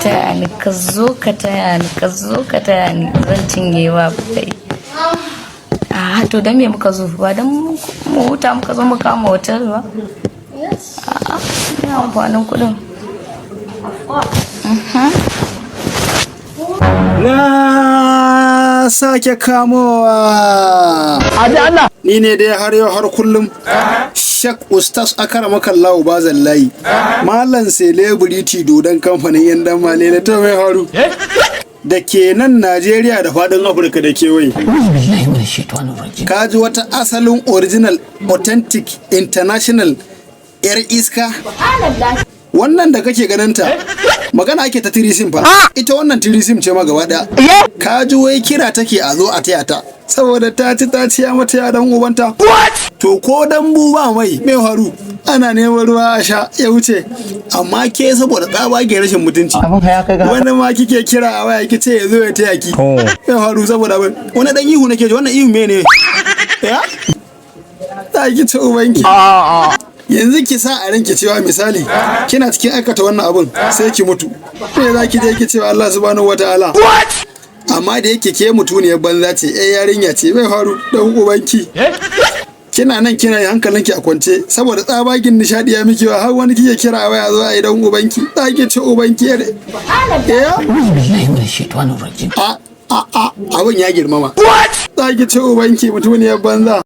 Taya ni, ka zo ka taya ni, ka zo ka taya ni, zan cinye ba kai. A to, don me muka zo? Ba don mu huta muka zo mu kama hotel ba? A'a, ina amfanin kuɗin. Na sake kamowa. Ni ne dai har yau har kullum. Shek Ustaz Akaramakallahu Bazan Layi. Malam Celebrity dodon kamfanin yan dan malele ta mai haru. Da ke nan Najeriya da faɗin Afirka da kewaye. Ka ji wata asalin original authentic international 'yar iska? Wannan da kake ganinta, magana ake ta threesome fa. Ita wannan threesome ce ma gaba daya. Ka ji wai kira take a zo a taya ta saboda ta ci, ta ciya mata ya dan ubanta. To, ko dambu ba mai, mai faru? Ana neman ruwa a sha ya wuce, amma ke saboda tsabage rashin mutunci, wani ma kike kira a waya kice ya zo ya taya ki. Mai faru? Saboda wani dan ihu nake ji. Wannan ihu mene ya ta ki ci ubanki. Yanzu ki sa a ranki cewa misali kina cikin aikata wannan abun sai ki mutu, me za ki je ki cewa Allah Subhanahu wataala? Amma da yake ke mutuniyar banza ce, eh, yarinya ce, bai faru dan ubanki, kina nan kina yi hankalinki a kwance, saboda tsabagin nishadi ya miki har wani kike kira waya zo a idan ubanki, za ki ci ubanki. Eh, a a a, abun ya girmama. Za ki ci ubanki, mutuniyar banza.